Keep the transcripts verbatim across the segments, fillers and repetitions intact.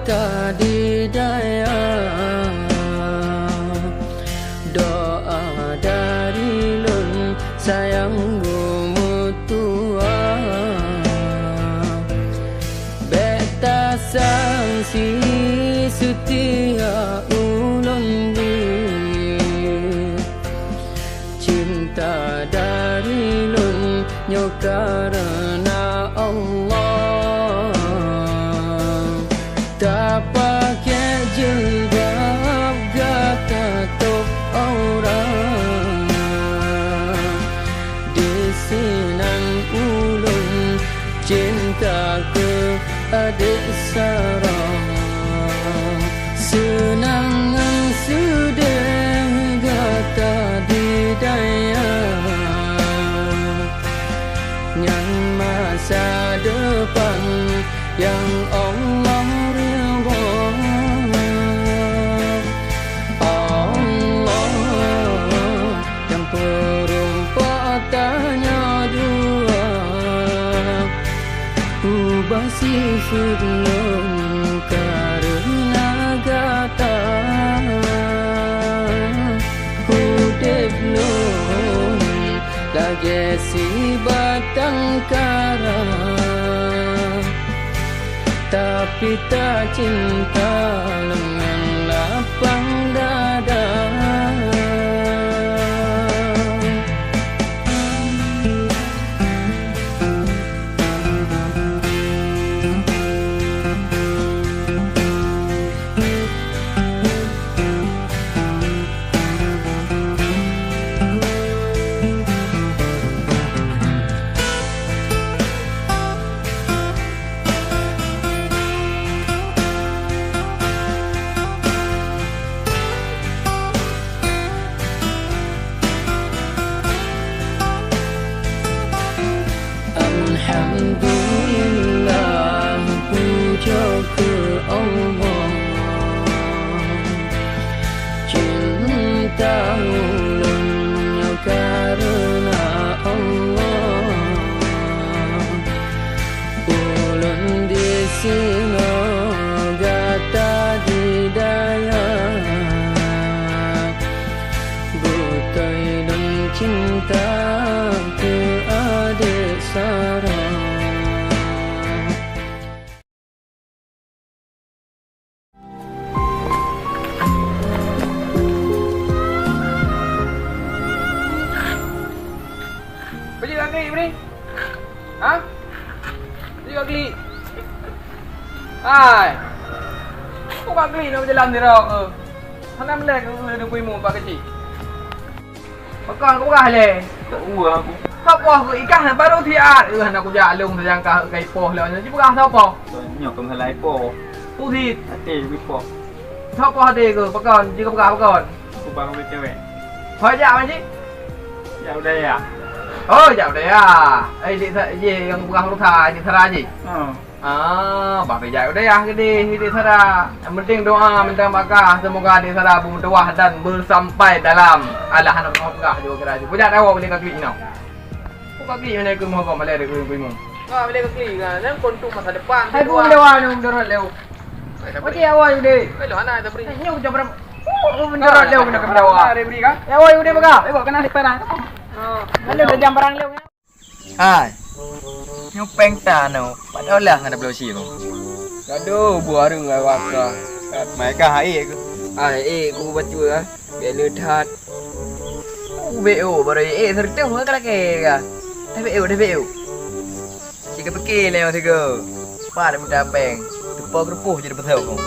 Tadi daya doa dari lôn sayang beumeutuah, bék tasangsi seutia ulôn bri. Cinta dari lôn nyoe kareuna Allah. Tapaké jilbab gata tôb aurat. Disinan ulôn cinta keu adék Sarah. Seunang ngon seudeh gata di dayah, nyan masa depan nyang Allah ridha. Allah nyang peurumpok tanyoe dua. Ubah sifeuet lôn kareuna gata, udép lôn lagée sibatang kara, tapi tacinta lôn ngon lapang dada. Alhamdulillah, pujoe keu Allah. Cinta ulôn nyoe kareuna Allah. Ulôn disinoe gata di dayah. Beutôi lôn cinta keu adék Sarah. Peue jeuet ka klik, Bri? Ha? Peue jeuet ka klik? Hai. Peue ka klik na jalan sidroe keuh? Hana meulée keuh, keuh, keuh, keuh, keuh, keuh, keuh. Pakon keu peugah lé? Keu ureueng aku. Hap wah keu ikah baru siat. Eh, hana kujak lôn tajangka kai poh lé. Ji peugah soe poh? Nyoe keu masalah ipoh. Pusit. Até ipoh. Soe poh até keu? Pakon? Ji keu peugah pakon? Aku bang ureueng cewek. Hoi jak mah ji? Jak u dayah. Oh, jak u dayah. Eh, dik sa-, ji nyang peugah rusa, dik Sara ji. Ha. Ah, bah pih jak u dayah keudeh, Dek Sara. Yang penting doa minta maaf, semoga Dek Sara beumeutuwah dan beusampai dalam. Alah, hana peugah juga kira ju. Bujak dawa boleh kaki inoe. Kaki mana ke mau kau malah ada kuyung-kuyung. Kau boleh kaki kan, dan kontuk masa depan. Hai, bu dawa ni mendorot leu. Okey, awal deh. Kalau anak ada beri. Nyoh jam berapa? Oh, mendorot leu kena dawa. Ada beri kan? Ya, awal deh baka. Eh, kena sekarang. Oh. Lalu jam barang leu. Hai. Nyoe péng tanoh, pat olah ngon dabloe sie kong. Gadoh buah reueng ngon waka. Mai kah hai ék ku. Hai ék ku bacut ah. Bèk le that. Ubé oh, baroe ék seureutoh ka lakée ka. Dah bèk oh, dah bèk oh. Cit ka pike lé nyang sigoe. Pat mita péng. Teupo keureupôh jeuet beutôi kong.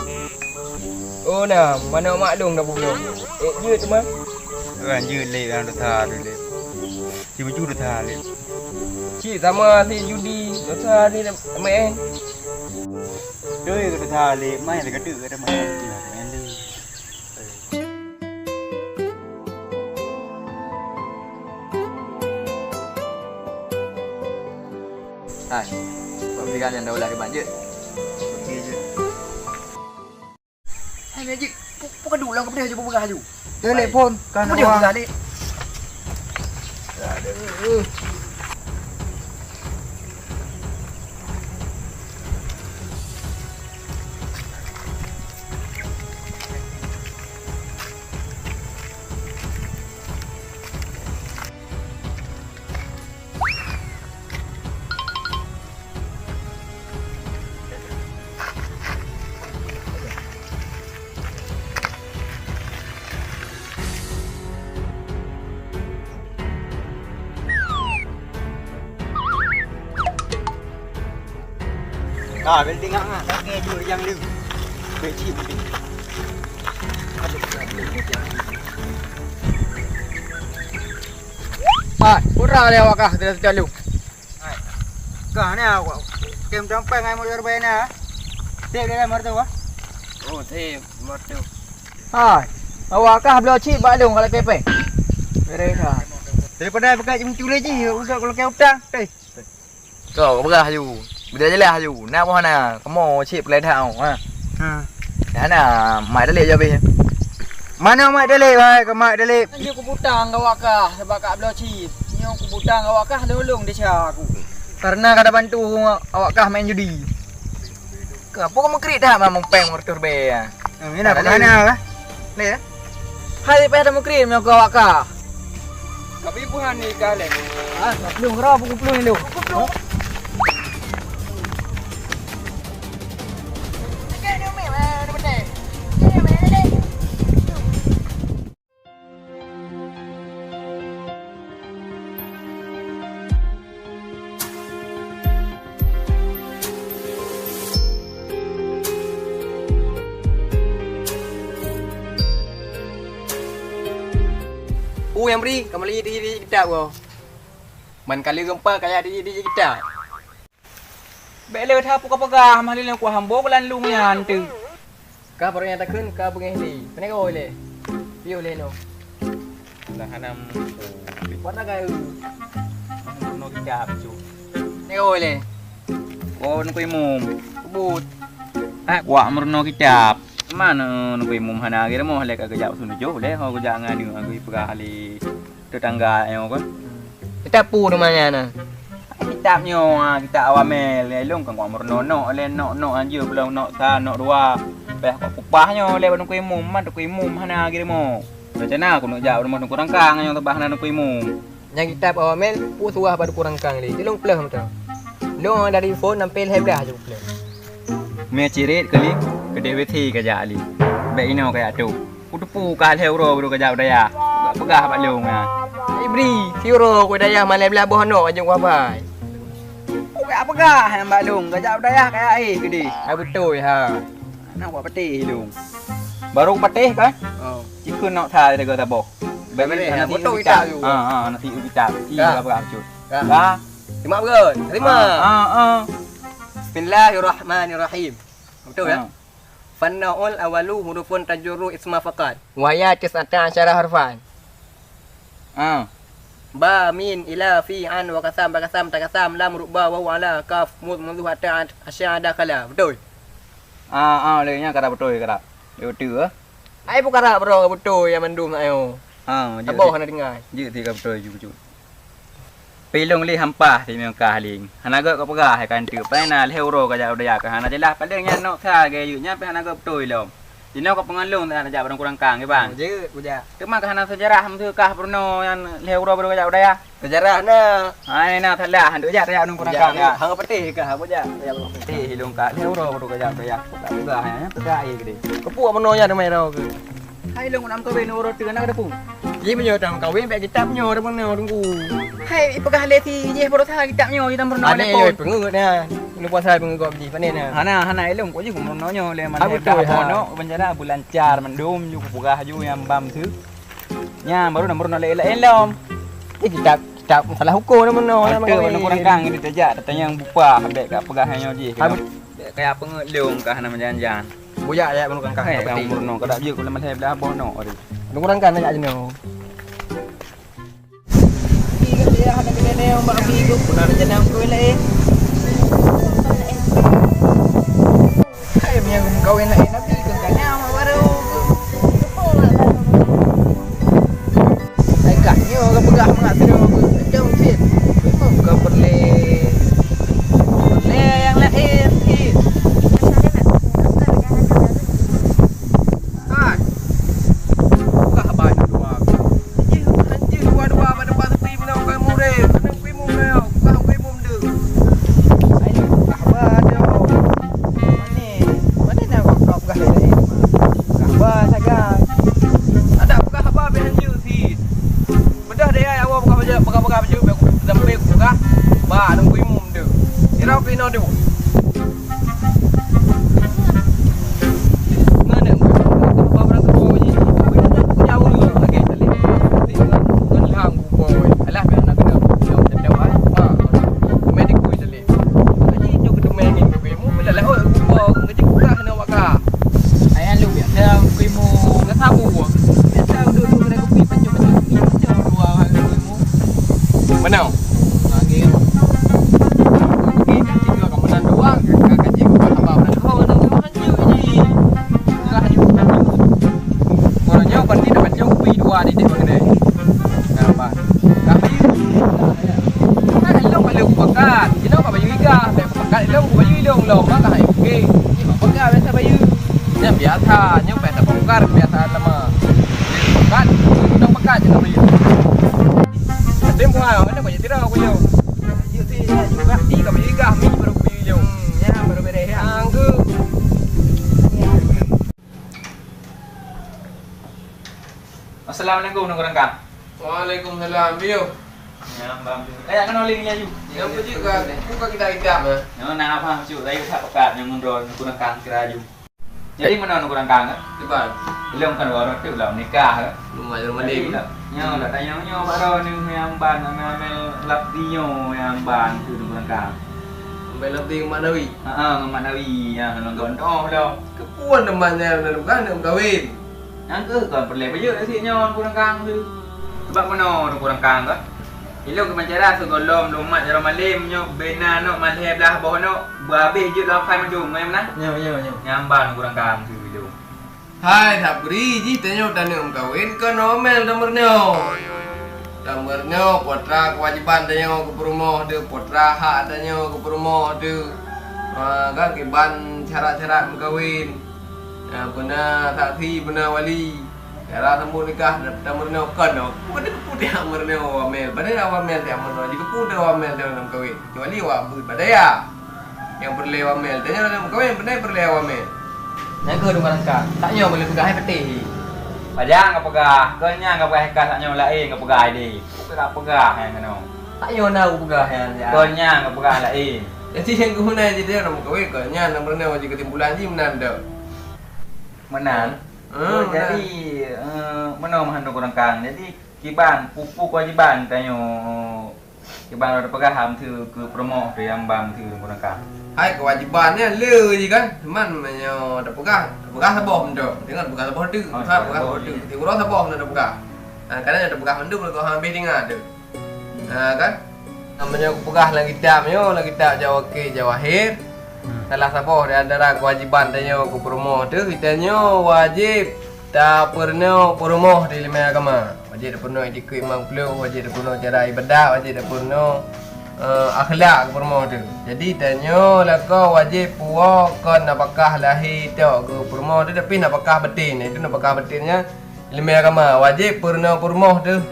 Oh na, manok mak lôn dah bubloe. Ék jeuet teuma. Wan jeuet lé dalam dosa tu lé. Sibuju dosa lé. Cit sama si judi, dosa ni main. Doi dosa lé, main lé kata kata main. Main lé. Hai, kau berikan yang daulah ke banjir. Okey je. Hai, Majik. Pu-, pu ka dulang ka peudeh ju peugah ju. Telepon, kan peudeh awak. Peugah deh. Aduh. Ah, building ngah, ngah. Lagèe jeuet nyang lheueh. Bèk cit building. Hai, pura lé awak kah, sudah, sudah lu. Hai. Kah ni awak. Kem tampang ai motor bai na. Tip dia motor tu, ah. Oh, tip motor. Hai. Awak kah bloe cit bak lôn kalau kepeng. Beres ha. Daripada pakai cemcu lagi, udah kalau kau utang. Eh. Kau peugah aju. Beda jelas aju. Nak boh hana. Kamu cit peulai dah, ha. Ha. Hana, mai dalek je habis. Mana mai dalek, wahai, ke mai dalek? Nyoe kubutang gawak kah, sebab kak bloe cit. Nyoe kubutang gawak kah, lolong desya aku. Karena kada bantu awak kah main judi. Ke apa kamu kerik dah, Bang? Mumpeng motor be, ya? Eh, ini apa kana, kah? Ni, ya? Hai, payah dah mukrim nyang kau awak kah. Tapi buhan ni kah leh? Ah, belum, kera pukul puluh ni, lu. Uh, nyang bri, kamoe lagi di, di kitab ko. Man kali geumpa kaya di, di kitab. Bèk le that peugah-peugah, mah lé ku hambok lam lueng nyan teuk. Ka barô nyang takheun ka beungéh lé. Pane ka woe lé? Piôh lé nyoe. Lah hana muphom. Buat lagai. Meurunoe kitab cu. Pane ka woe lé? Oh, Teungku Imum. Kebut. Ah, kuak meurunoe kitab. Mana Teungku Imum hana lagèe rumoh lé ka geujak u Sinujoh lé, ho geujak ngon aneuk, geuyue peugah lé. Tetangga nyoe kan. Kitab peue nama nyan na? Kitab nyoe, ha, kitab Awamel. Lôn kan kuat meurunoe nok, lé nok, nok anjeue, belom nok sa, nok dua. Payah kuat kupah nyoe lé bak Teungku Imum, man Teungku Imum hana lagèe rumoh. Rencana keuneuk jak rumoh Teungku Rangkang nyoe, sabab hana Teungku Imum. Nyang kitab Awamel peue suah bak Teungku Rangkang lé. Di lôn pleuh mantong. Lôn dari phon sampai lhèe blah ju pleuh. Mé cirit kali, keudeh W C ka jak lé. Bèk inoe ka jak trok. Kuteupeue ka lhèe uroe baru ka jak u dayah. Peugah bak lôn nyan. Ibri, siuroe ku dayah malèe blaih boh nok aju kuabai. Peue ka peugah nyan bak lôn, ka jak u dayah ka jak éh keudeh. Hai beutôi ha. Nak buat patéh lôn. Baru patéh kan? Oh. Cikheun nok sa jaga saboh. Bèk patéh, nasi beutôi u kitab. Ha, ha, nasi u kitab. Ka peugah bacut. Ka. Terima beugon. Terima. Ha, ha. Bismillahirrahmanirrahim. Betul ya? Ha. Fannaul awalu hurufun tajurru isma faqat. Wa hiya tis'ata asyara harfan. Ah. Ba, min, ila, fi, an, wa kasam, ba kasam, ta kasam, lam, ruba, waw, ala, kaf, mud, mundu, hatta, asya, ada, kala. Betul? Ah, ah, lé nyan kara beutôi kara. Lé beutôi, eh? Ai peukara bro beutôi ya mandum ayo. Ah, jeuet. Saboh hana tinggai. Jeuet ti ka beutôi ju ju. Pi lôn lé hampah si meungkah ling. Hana gèt ka peugah hai kan teuk. Pai na lhèe uroe ka jak u dayah ka hana jeulaih. Paleng nyan nok sa gèt yue nyan pi hana gèt beutôi lom. Jinoe ka peungon lôn tak jak barang kurang kang, Iban. Jeuet, kujak. Teuma ka hana seujarah meuseu kah peurunoe nyan lhèe uroe baru ka jak u dayah. Seujarah na. Hai na salah, hantu jak tajak barang kurang kang ya. Hang patéh kah, aku jak. Patéh lôn ka lhèe uroe baru ka jak u dayah. Tak peugah ya, peugah ai gede. Keupeue peurunoe nyan teuma ro ke. Hai lôn nak meukawen uroe teuk na ka teupeu. Ji meunyoe tameukawen bèk kitab nyoe ureueng nyoe teungku. Hai ipeugah lé si jih baroesa kitab nyoe ji tameurunoe. Ade lé pon. Yoi peungeut na. Nyoe puasa peungeut gob jih panen na. Hana hana ilôn kok jih kumeurunoe nyoe lé man. Ah, beutôi, ha. Boh nok beuncara beulancar mandum ju kupeugah ju nyang bam tu. Nyan baru na meurunoe lé laén lom. Ji kitab kitab masalah huköm na meurunoe. Beutôi, na kurang kang ni tajak tatanyong bupah bèk ka peugah nyoe jih. Ah, bet- Bèk kaya peungeut lôn ka hana meujan-jan. Bujak ya, meunurunkan kah. Hai, ka meurunoe, ka dak jeuet keu lam lhèe blah boh nok tadi. Meunurunkan jak jinoe. Iya, hana kena neu mak abi ku, pernah rencana meukawen laén. Hai, meunyo meukawen laén, abi ku kan nyan mak baru. Hai kah nyoe ka peugah mangat sidroe beuh, leucong cit. Memang ka peureulèe. Peureulèe nyang laén cit. Hai. Peugah haba nyoe dua. Jih, jih dua-dua bak depan sepi bilang bukan murim. Kena kuimum na, bukan kuimum deuh. Hai, peugah haba nyoe. Mane, mane na kau peugah lé? Wah, di dek bang dek. Nampak. Kami. Kan ilong paling kupakat. Ilong ka bayu iga. Saya kupakat ilong ku bayu ilong long. Maka hai oke. Ini apa enggak biasa bayu? Nya biasa, nya biasa bongkar biasa lama. Kan, udah pekat je bayu. Tapi mual, mana banyak tidak aku yo. Yo si, yo berarti ka bayu iga, mi baru bayu ilong. Ya, baru beres ya. Anggu. Assalamualaikum, Nanggroe Rangkang. Waalaikumsalam, Biu. Ya, Bang. Eh, akan oleh ni laju. Yang puji ka, buka kita kita mah. Nyo na apa, Cuk? Saya tak pekat yang ngobrol Nanggroe Rangkang kira laju. Jadi mana Nanggroe Rangkang, kan? Depan. Belum kan baru tu lah menikah, kan? Belum ada rumah dia. Nyo lah tanya nyo baru ni yang ban amel-amel lap dinyo yang ban tu Nanggroe Rangkang. Amel lap di Manawi. Ha ah, Manawi yang nonton oh dah. Kepuan teman yang lalu kan nak kahwin. Nyang keuh kon peureulèe bayeue sit nyoe Teungku Rangkang tu. Sabab meunoe Teungku Rangkang ka. Ilôn keu meucara sigohlom lôn mat jaroe malém nyoe bena nyoe malhèe blah boh nyoe beuhabéh jeuet lôn akai mandum, ngon nyang meunan? Nyoe, nyoe, nyoe. Nyang ban Teungku Rangkang tu ilôn. Hai, that bri jih tanyoe taneuk meukawen kon Omel tameurunoe. Tameurunoe, peue teuma keuwajéban tanyoe keu peurumoh teuh, peue teuma hak tanyoe keu peurumoh teuh. Ha, kan kiban syarat-syarat meukawen. Ya, beuna saksi, beuna wali. Cara sambot nikah, tameurunoe kon nyoe. Peue keupeue teuh meurunoe awak Mel. Padahai awak Mel teuh meurunoe. Jikeupeue teuh awak Mel teuh lam kawin. Kecuali awak beuet badaya. Nyang peureulèe awak Mel. Teuh nyoe lam kawin, beuna peureulèe awak Mel. Nyang keuh dua rangka. Tak nyoe boleh peugah hai peuteh. Pajan ka peugah. Kon nyan ka peugah hai ka tak nyoe laén ka peugah hai deh. Peue ka peugah hai keunoe. Tak nyoe na peugah hai. Kon nyan ka peugah laén. Jadi nyang geuhuna jih teuh lam kawin kon nyan lam peureunah jih keusimpulan jih meunan teuh. Meunan. Ah, oh, meunan. Jadi, eh, meunoe meuhan Teungku Rangkang. Jadi, kiban, peue-peue keuwajéban tanyoe, kiban lôn peugah ham teuh keu peurumoh teuh nyang ban teuh Teungku Rangkang. Hai keuwajéban nyan le jih kan. Cuman meunyoe tapeugah, tapeugah saboh mantong. Deungon peugah saboh teuh. Oh, peugah saboh teuh. Di uroe saboh na tapeugah. Ha, kana nyoe tapeugah mandum lagèe hana habéh deungoe teuh. Ha, kan? Meunyoe kupeugah lam kitab nyoe, lam kitab Jawakir Jawahir, salah saboh di antara keuwajéban tanyoe keu peurumoh teuh, tanyoe wajéb tapeurunoe peurumoh di ileumèe agama. Wajéb tapeurunoe itikeuet limong ploh, wajéb tapeurunoe cara ibadat, wajéb tapeurunoe, eh, akhlak keu peurumoh teuh. Jadi, tanyoe lakoe wajéb puwoe kon nafakah lahé tok keu peurumoh teuh, tapi nafakah batén, yaitu nafakah batén nyan ileumèe agama, wajéb peurunoe peurumoh teuh.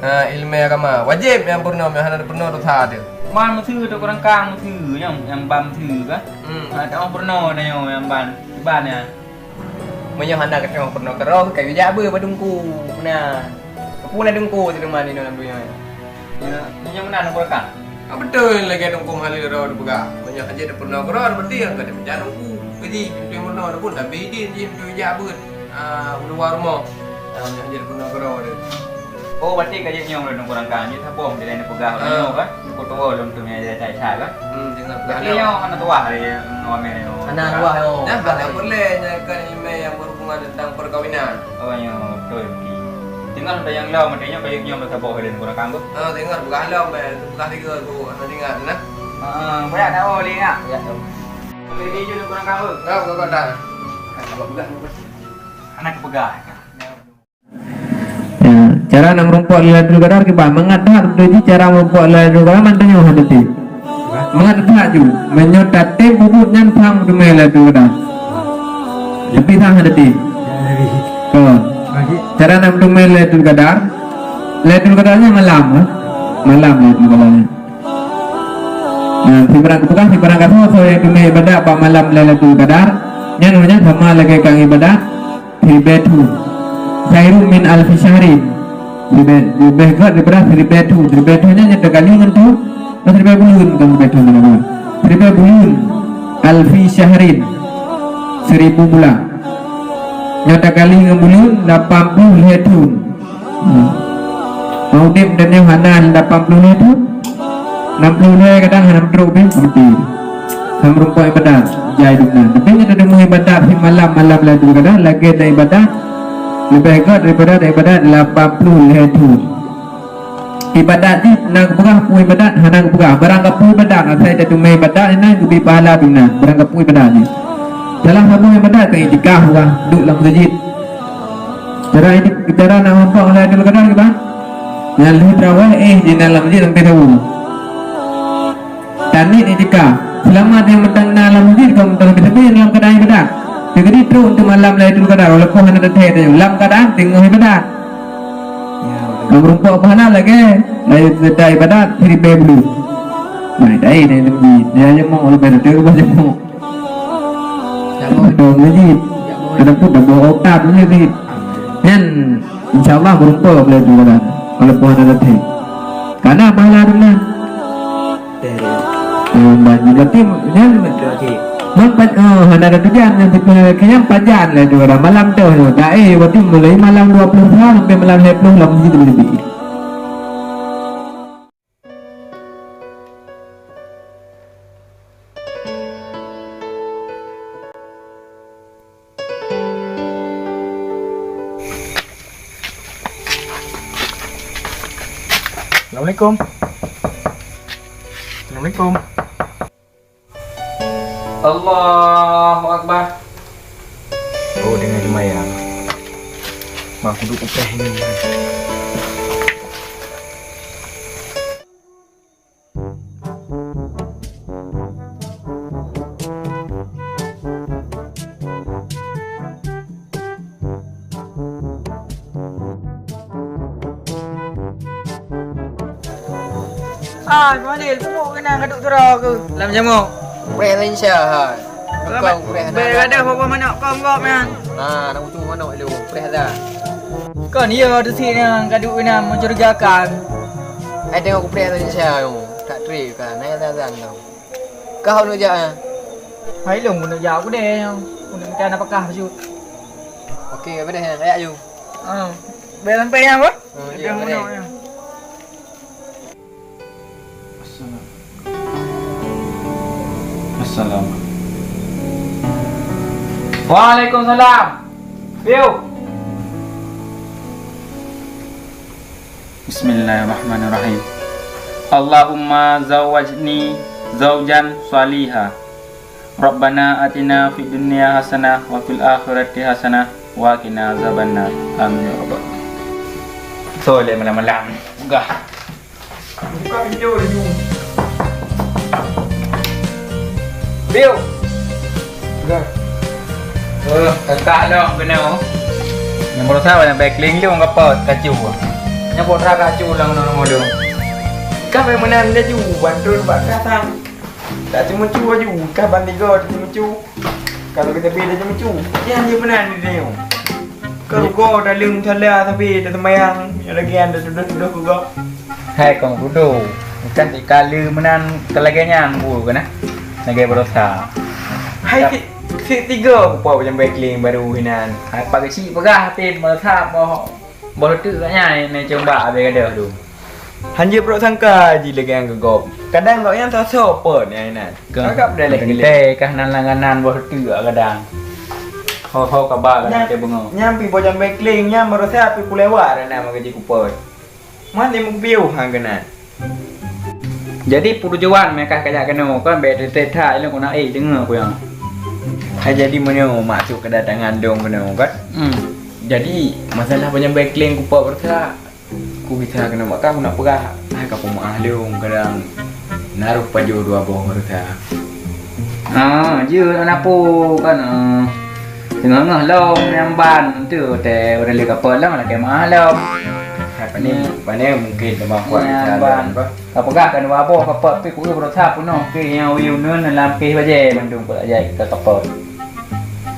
Ha, ileumèe agama, wajéb nyang peurunoe, nyang hana peurunoe dosa teuh. Man meuseue Teungku Rangkang meuseue nyang, nyang ban meuseue ka? Hmm. Ha, teuh peurunoe na nyoe nyang ban, ban nyan. Meunyoe hana teuh peurunoe keudroe, kayue jak beuet bak teungku. Meunan. Peue na teungku teuh teuma inoe lam donya nyoe. Ya, meunyoe meunan Teungku Rangkang. Ah, beutôi lagèe Teungku Meuhaleue droe teupeugah. Meunyoe hana jeuet peurunoe keudroe, berarti nyang ka teupeujak teungku. Jadi, teuh peurunoe pun, tapi idin jih teuh jak beuet. Ah, u luwa rumoh. Ah, nyang jeuet peurunoe keudroe teuh. Oh, berarti ka jeuet nyoe lôn Teungku Rangkang. Jeuet saboh jih lôn peugah lôn nyoe kan. Teungku tuwoe lôn teuh nyang jai that-that kan. Hmm, deungon berarti nyoe hana tuwah lé ngon Amel nyoe. Hana tuwah nyoe. Dah, hana peureulèe nyan kan ileumèe nyang berhubungan tentang perkawinan. Oh, nyoe beutôi. Deungon lôn tanyong lom, artinya ka jeuet nyoe lôn saboh lôn Teungku Rangkang tu. Ah, deungon peugah lom, eh, peugah tiga tu, hana ingat nah. Ah, banyak tahu lé nak. Ya, tahu. Lé jeuet Teungku Rangkang tu. Ya, peugah, peugah dah. Hana keupeugah. Ya, cara nak meurumpok Lailatul Qadar kiban, mangat that beutôi jih cara meurumpok Lailatul Qadar, man tanyoe hana teuh. Mangat that ju, meunyoe tatem bubuet nyan pham meuteumé Lailatul Qadar. Tapi that hana teuh. Kon. Cara nak meuteumé Lailatul Qadar, Lailatul Qadar nyan malam, eh. Malam Lailatul Qadar nyan. Nah, sibarang geupeugah, sibarang gasoe soe nyang teumé ibadat bak malam Lailatul Qadar, nyan ureueng nyan sama lagèe ka ibadat siribèe thôn. Khairun min alfi syahrin. Siribèe, leubeh gèt daripada siribèe thôn. Siribèe thôn nyan nyang teugali ngon thôn, oh, siribèe buleuen, kon siribèe thôn, siribèe buleuen. Alfi syahrin, seribu bulan. Nyang teugali ngon buleuen, lapan ploh lhèe thôn. Hmm. Mau udép dan nyoe hana lapan ploh lhèe thôn. Enam puluh lhèe kadang hana meutrok pih, mati. Hana meurumpok ibadat, jai dum nyan. Tapi nyan tadeungoe ibadat simalam malam Lailatul Qadar, lagèe taibadat leubeh gèt daripada taibadat lapan ploh lhèe thôn. Ibadat jih na geupeugah peue ibadat, hana geupeugah. Barang kapeue ibadat, asai tateumé ibadat, inan geubri pahala dum nyan. Barang kapeue ibadat jih. Salah saboh ibadat ka iktikaf, wah, duek lam meuseujid. Cara ikti-, Cara nak muphom Lailatul Qadar kiban? Nyang lheueh tarawih, eh, di dalam masjid sampai subuh. Taniet itikaf. Seulamat nyang mantong na lam masjid, kon mantong leubeh-leubeh lam keuadaan ibadat. Jadi trok untuk malam Lailatul Qadar, walaupun hana tathèe tanyoe, lam keuadaan teungoh ibadat. Ka meurumpok pahala lagèe Lailatul Qadar ibadat siribèe buleuen. Nah, dai, dai, dai, dai, dai, dai, dai, dai, dai, dai, Dong lagi. Ada pun dah bawa otak punya sih. Nyan, insya Allah berumpa boleh tu kan. Walaupun ada nanti. Karena pahala tu nah. Eh, bagi berarti nyan. Man pan-, oh, hana ada tujuan yang tipe kayang panjang lah tu kan. Malam tu, dah, eh, berarti mulai malam dua puluh sampai malam dua puluh lah mesti tu lebih. Assalamualaikum. Assalamualaikum. Allahu Akbar. Oh, dengan semayang. Bang, kudu kupreh ni. Ah, Ismail, peue keunan ka duek sidroe keuh lam jamok? Preh Indonesia hai. Kong preh. Bèk gadoh boh manok kong gob nyan. Ha, nak ucu manok lu, preh dah. Kon iya tu si nyan ka duek keunan mencurigakan. Hai tengok preh Indonesia tu. Tak trip kan, naik azan tu. Kah neujak ah? Hai lôn keuneuk jak aku deh nyang. Keuneuk mita na pakah bacut. Okey, apa deh, kayak you. Ah, bèk sampai nyang apa? Oh, iya, apa deh? Assalam. Assalam. Waalaikumsalam. Piu. Bismillahirrahmanirrahim. Allahumma zawwajni zaujan shaliha. Rabbana atina fid dunya hasanah wa fil akhirati hasanah wa qina azabannar. Amin ya rabbal. Soleh malam-malam. Peugah. Buka pintu laju. Biu. Dah. Oh, kakak dong kena. Nyang berusaha banyak backling tu orang kapot kacu. Nyang buat raka kacu ulang nong nong dong. Kah meunan laju bantu bak kasang. Tak cuma cu laju, kah ban tiga tak cuma cu. Kalau kita beda cuma cu. Dia hanya meunan dia. Kau kau dalam salah tapi dah sembahyang. Yang lagi ada tuduh-tuduh ke kau. Hai kong kudo, bukan tika le meunan keulagèe nyan bu keuh na. Lagèe barosa. Hai si, si tiga kupa macam backling baru hinan. Hai pagi si peugah tapi barosa boh boh tu katnya ni cuba habis gadoh tu. Hanjeuet brok sangka ji lagèe nyang geugop. Kadang gobnyan soe-soe pon nyang inan. Kakak beudeleh geuléh. Teh kah nan langganan boh tu kadang. Ho-ho kaba kadang teh beungoh. Nyang pi boh jambai kling nyan barosa pi pulewat na meugaji kupon. Mantong meupiôh han keunan. Jadi, peue tujuan meuka kajak keunoe, kan? Bèk teutet that, ilong keunan, eh, deungoe peue nyang. Hai jadi meunyoe maksud kedatangan dong keunoe, kan? Hmm. Jadi, masalah penyampai kling kupok beureusa, ku gisa keunoe maka ku nak peugah, hai ka peumeu'ah lôn, kadang naroh pajoh dua boh beureusa. Ah, jeuet aneuk po kan, ah. Teungoh-ngoh lom nyang ban tu teh udah lé kapot lom lakèe meu'ah lom. Hai, pane, pane mungkin teuma kuat nyang ban. Ka peugah kan dua boh kapot pi kueu beureusa peunoh pi nyang uyuneun lam pih bajèe mandum peue ajai ka kapot.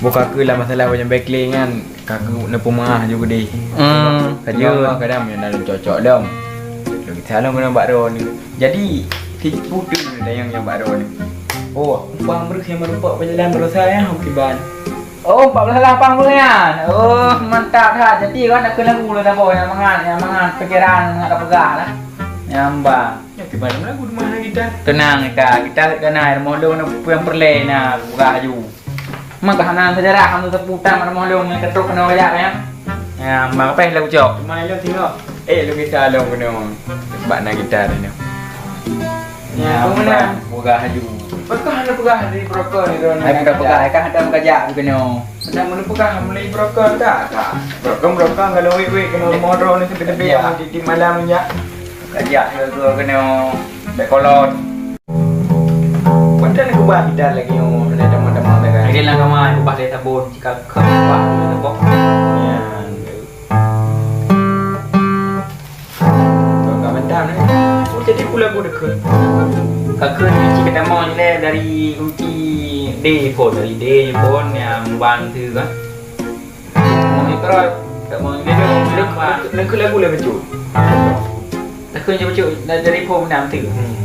Buka keu lam masalah bajèe backling kan. Ka keuneuk peumeu'ah ju geudeh. Hmm. Ka jeuet. Kadang meunyoe na lôn cocok lom. Lôn gisa lom keunoe bak droeneuh. Jadi, si puteue tanyong nyoe bak droeneuh. Oh, umpang breuh nyang meurumpok peujalan beureusa nyan, ho kiban. Oh, empat belas lapan bulan. Oh, mantap that. Jadi, kan nak keu lagu lah saboh nyang mangat, nyang mangat pikiran nak peugah lah. Nyang ba. Nyoe kiban lagu di mana kita? Tenang kita, kita kena ilmu dulu nak peue nyang peureulèe na peugah aju. Maka hana sejarah kamu sebutan pada mahlong yang ketrok kena raya ya. Ya, maka peh lah ucok. Cuma ilong singoh. Eh, lu kita long kena. Sebab nak kita ni. Ya, kamu menang. Buka aju. Pakon hana peugah dari broker ni, Ron? Hai, bukan peugah, hai, kan hantom kajak tu kena. Ada mana peugah mulai broker tak? Tak. Broker, broker, kalau wik-wik kena rumoh droe ni sampai tebing, ya, di, di malam ni, ya. Kajak ke, ke kena bek kolot. Padahal nak ubah kita lagi, oh, ada teman-teman mereka. Lagi lah kawan, ubah dari sabun, jika kau ubah tu, tu, tu. Ya. Kau tak mantap ni. Oh, jadi pula aku dekat. Kakak ni cik kata mau ni dari uti D pun, dari D pun yang bang tu kan. Mau ni terus, tak mau ni dia. Nak, nak, nak lagu lah betul. Takkan je betul dari pun menang tu. Hmm.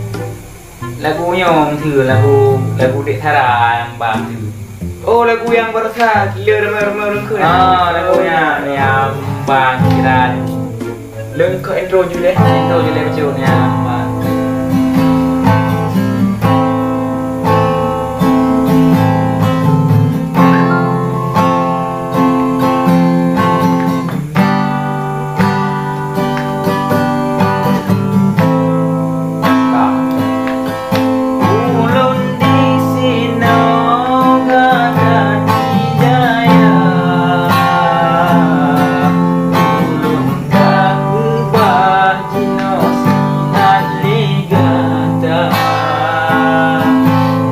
Lagu nyoe meuteue, lagu, lagu Dek Sara nyang ba meuteue. Oh, lagu nyang baroesa, gila ramai-ramai ureueng kheun. Ah, lagu nyan nyang ba kira. Lôn keu intro ju lé. Intro ju lé bacut nyang ba. Ulôn disinoe gata dijaya, ulôn ka keubah jinoe sinan lé gata.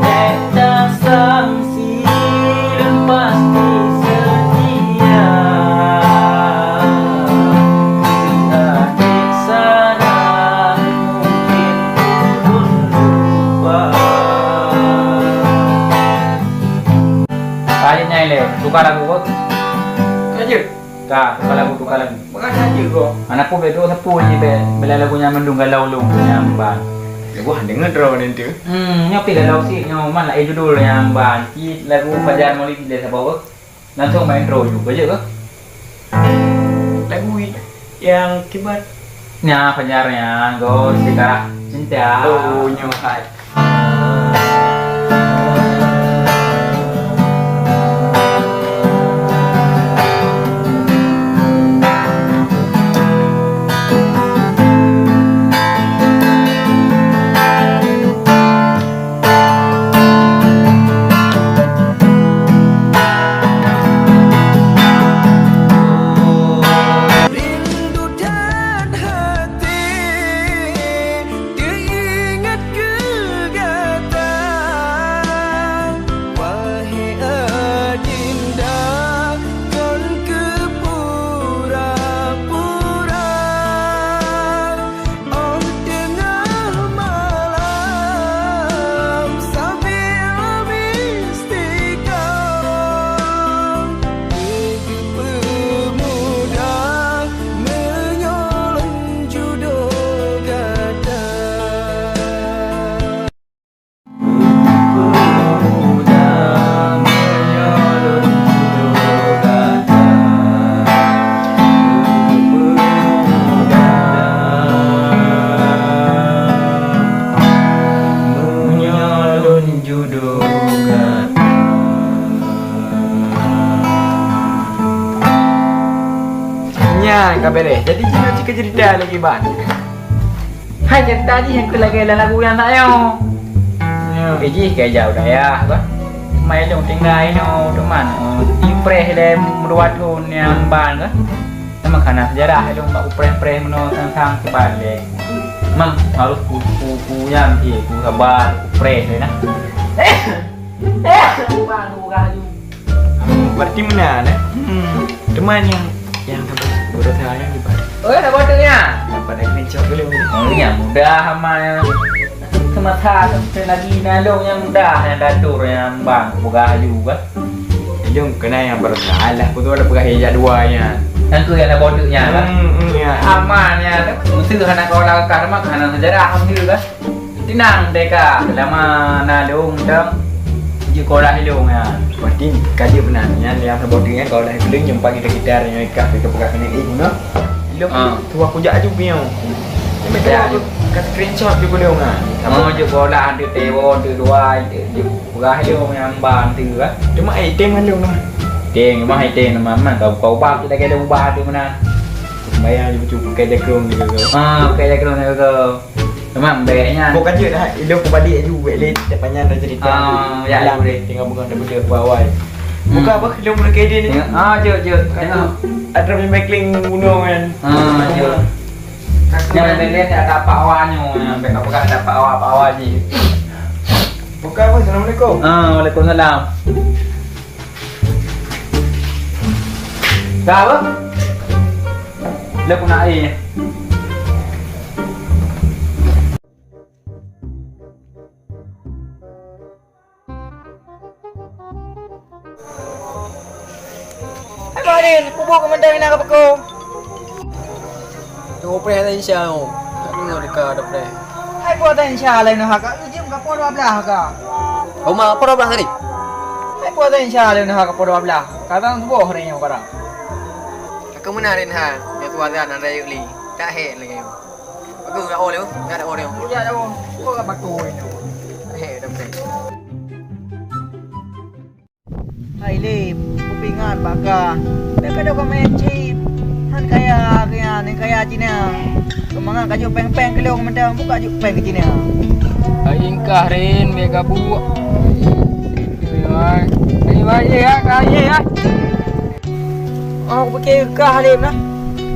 Ék tasam Silôn pasti seutia, adék Sara mungken ulôn lupa. Ka jeuet nyan ilée, tuka lagu kah? Ka jeuet. Ka, tuka lagu, tuka lagu. Makajih kok. Aneuk pun bèk duek sapeue jih bèk, bèk lagu nyan mandum galau lôn nyan ban. Lagu han deungoe droeneuh tu. Hmm, nyoe pih galau sit nyoe, man laén judul nyan ban. Ci lagu Fajar Maulidi lé saboh. Langsung main intro ju, ka jeuet kah? Lagu nyang kiban. Nya Fajar nyan, go Sejarah Cinta. Oh, nyoe hai. Rindu dan hati teuingat keu gata, wahé adinda, kon keu pura-pura. Óh teungoh malam sambil mistika, peumuda meunyoe lôn judoe gata. Nyan ka beres. Jadi, jinoe cit keu cerita lagi, Ban. Hai, cerita jih nyang keu lagèe lam lagu nyan that nyoe. Ya. Pi jih ka jak u dayah, bah. Mai lôn tinggai nyoe, teuma, eh, ipreh lé meudua thôn nyan ban, bah. Teuma ka na seujarah lôn bak upreh-preh meunoe sang-sang seubalek. Memang harôh ku, ku, ku nyan, eh, ku sabar, upreh lé nah. Ban, ku gah laju. Hmm, berarti meunan, eh? Hmm. Teuma nyang, nyang saboh, beurasa nyang dibat. Oh, ya, saboh tu nya. Dapat dah kena cok dulu. Oh, ni yang mudah amat. Semasa sampai lagi nalung yang mudah, yang datur, yang bang, peugah aju kan. Ilung kena yang beurasa. Alah, aku tu ada peugah yang dua nya. Yang tu yang saboh tu nya kan. Hmm, hmm, ya. Aman ya. Mesti hana kau lakah, mak hana sejarah, mesti kan. Tinang teuka, lama na lôn dong. Jeuet kolah ilong nyan. Berarti ka jeuet meunan. Nyan nyang saboh teuk nyan kolah ilong nyoe pagi kita-kita nyoe ka peugah keuneuk ilong. Ah. Tu aku jak aju pion. Nyoe ka screenshot ju ilong nyan. Oh, jeuet kolah tu tewo tu dua tu. Jeuet peugah ilong nyang ban tu kan. Cuma item ilong tu. Item, mah item mah, mah kau, kau ubah tu dah kena ubah tu meunan. Bayang ju pakai jakrong juga kau. Ah, pakai jakrong juga kau. Memang baik nyan. Bukan je dah, ilong kubalik aju, buat lé, tak panjang dah cerita. Ah, ya, malam boleh. Tengok bunga dah boleh buat awal. Hmm. Bukan apa, ilong boleh kede ni. Tengok, ah, jom, jom. Tengok. Ada main kling gunung kan. Ah, jom. Yang lain-lain ada apa awalnya, yang baik apa ada apa awal, apa awal je. Bukan apa, Assalamualaikum. Ah, waalaikumsalam. Dah apa? Dah aku nak air. Hai Bahdin, kubu kementang ina ke peko? Tu preh dah insya Allah. Tak dengar deka ada preh. Hai buat dah insya Allah ina haka. Ujim ka pukul dua belas ka. Oma, pukul dua belas tadi? Hai buat dah insya Allah ina haka pukul dua belas. Kadang subuh hari nyoe kadang. Aku meunan rin ha. Yang tu azan ada yuk li. Tak hek lagi. Aku enggak boleh, enggak ada orang. Enggak ada orang. Kau enggak patuh ini. Tak hek dah betul. Hai Lip, kupingat bak kah. Bèk ka dok keumaén cit. Han kaya keu nyan, han kaya Cina. Keumangat ka jok péng-péng keu lôn mantong, buka jok péng keu Cina. Hai ingkah Rin, bèk ka buek. Hai, hai, hai, hai. Oh, kupike kah Lip nah.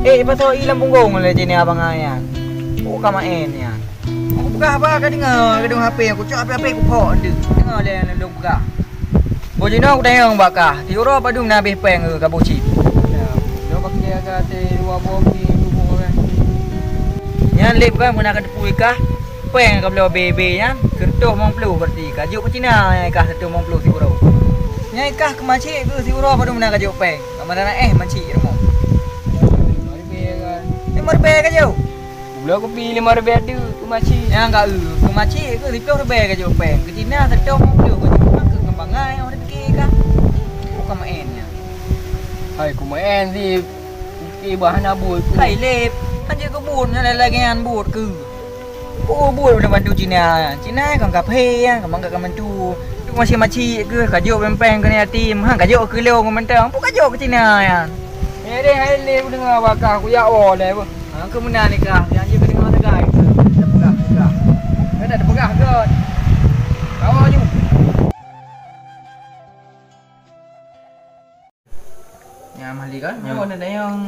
Eh, ipasok i lam punggong lé Cina abang ai nyan. Oh, ka maén nyan. Aku peugah haba ka deungoe, ka deungoe H P aku, cok H P, H P ku phok deuh. Deungoe lé lôn peugah. Boh jinoe kutanyong bak kah, siuroe padum na habéh péng keu kaboh cit? Ya, nyoe bak keu ka teuh dua boh pi tuboh kan. Nyan Lip kan meunan ka teupeu kah, péng ka bloe B B nyan, seureutôh limong ploh berarti. Ka jok keu Cina nyan kah seureutôh limong ploh siuroe. Nyan kah keu macik keu siuroe padum na ka jok péng. Ka mana na éh macik rumoh. Lima ribèe kan. Lima ribèe ka jok. Bloe kupi lima ribèe tu keu macik. Nyang ka eu, keu macik keu siploh ribèe ka jok péng. Keu Cina seureutôh limong ploh ka jok. Ka keu keubangai nyang dipike kah. Bukan maén nyan. Hai, ku maén si, kupi bah hana buet ku. Hai Lip, hanjeuet keu buet nyan lagèe nyan buet keu. Oh, buet udah bantu Cina. Cina kan ka phé nyan, ka mangkat ka mantu. Tu masih macik keu ka jok péng-péng keu yatim. Ha, ka jok keu lôn mantong. Pu ka jok keu Cina nyan. Eh, deh, hai Lip, ku deungoe bak kah, ku jak woe lé beuh. Ha, keu meunan ni kah, nyang jeuet keu deungoe sagai. Dah peugah, peugah. Dah, dah peugah, Gon. Kawa ju. Nyang Mali kan, nyoe na dayang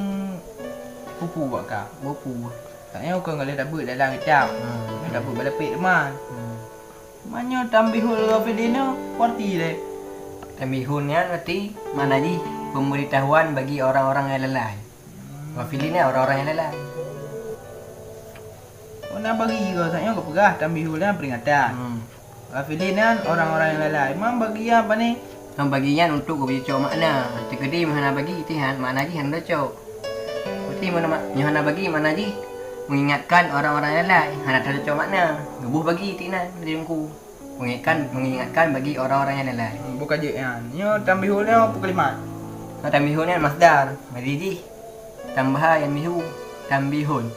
pupu bak kah, pupu. Tak nyoe kon galeh tabeuet dalam kitab. Hmm. Nyoe tabeuet bak lapék teuma. Hmm. Meunyoe tambihul ghafilin nyoe, kuarti lé. Tambihun nyan berarti makna jih pemberitahuan bagi orang-orang yang lalai. Ghafilin nyan orang-orang yang lalai. Oh, na bagi kau, saat nyoe kau peugah tambihul nyan peringatan. Hmm. Ghafilin nyan orang-orang yang lalai. Memang bagi nyan apa ni? Memang bagi nyan untuk geucok makna. Teukeudi meuhana bagi, tihan makna jih hana cok. Berarti mana mak-, nyoe hana bagi makna jih mengingatkan orang-orang yang lalai. Hana cocok makna. Geuboh bagi tinan di Teungku. Mengingatkan, mengingatkan bagi orang-orang yang lalai. Hmm, bukan jeuet nyan. Nyoe tambihul nyoe apa kalimat? Nyoe tambihul nyan masdar. Berarti jih tambahan yang bihu. Tambihun.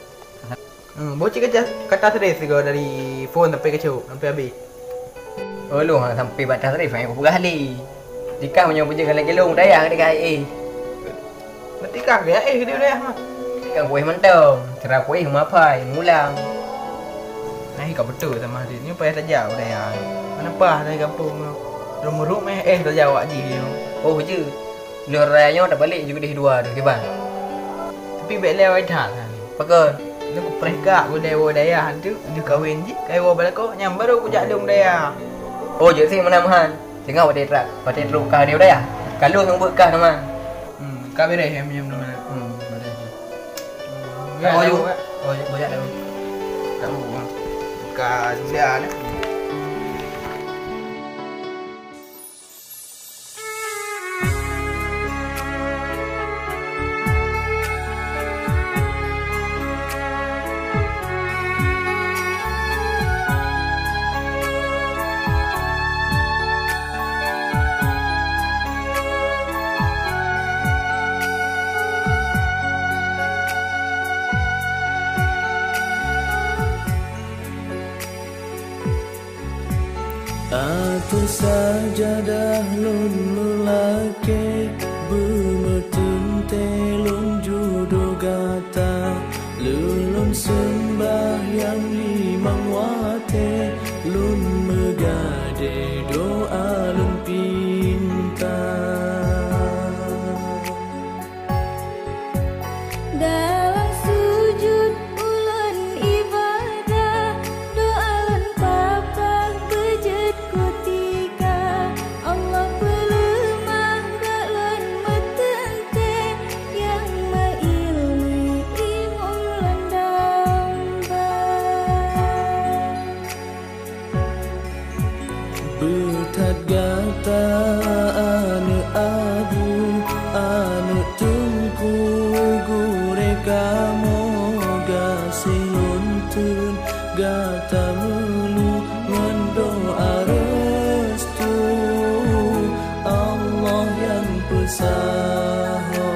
Hmm, boh cit kata, kata serif sigoe dari phone sampai keucok, sampai habéh. Oh, lôn hana sampai bak tasrif, hana kupeugah lé. Jika meunyoe peujeuet galak lôn dayah deungon ai éh. Berarti kah geujak éh keudéh dayah mah? Kan kuéh mantong, cara kuéh meuapai, mulang. Nah, ka beutôi sama hadis nyoe payah tajak u dayah. Mana pah dari gampông nyoe. Rum-rum éh, éh tajak awak jih nyoe. Oh, jeuet. Lôn raya nyoe tabalek ju keudéh dua tu, kiban? Tapi bèk lé awai that, ha. Pakon? Lôn kupreh kak gulèe woe dayah tu, lheuh kawen jih, kai woe bak lakoe, nyan baru kujak lôn dayah. Oh, jeuet sit meunan meuhan. Singoh watèe tra-, watèe trok kah di dayah. Ka lôn seumeubeuet kah teuma. Hmm, ka beureh, em, em, em. Hmm, beureh. Hmm, oh, ya, yu. Oh, ya, banyak dah. Tak mau, ha. Ka sudah, nah. Ateueh sajadah lôn meulakèe, beumeuteuntèe lôn judoe gata. Lôn sembahyang limong Peusaho.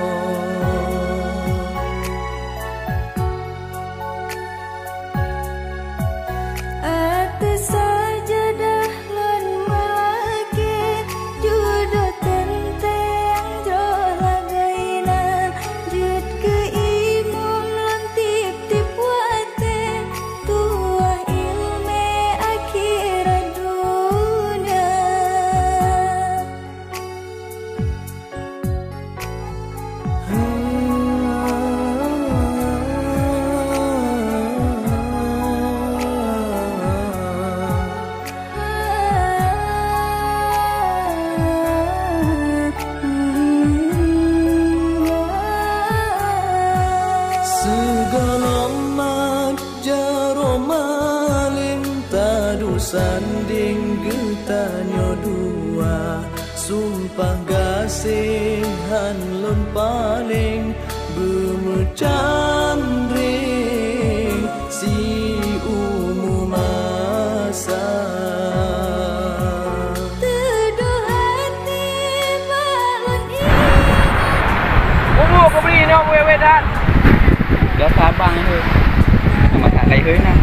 Ateueh sajadah lôn meulakée, judoe teuntée nyang jroh lagée na, jeuet keu imum lôn tieb-tieb watée, tuwoh iéleumé akhirat dônya. Sigohlom mat jaroe malém, taduek sandéng geutanyoe dua. Sumpah gaséh han lôn paleng, beumeucandring siumu masa. Teudoh até bak lôn ingat. Umu keu bri nyoe wéh-wéh that. Dosa abang itu. Nama tak lain hei na.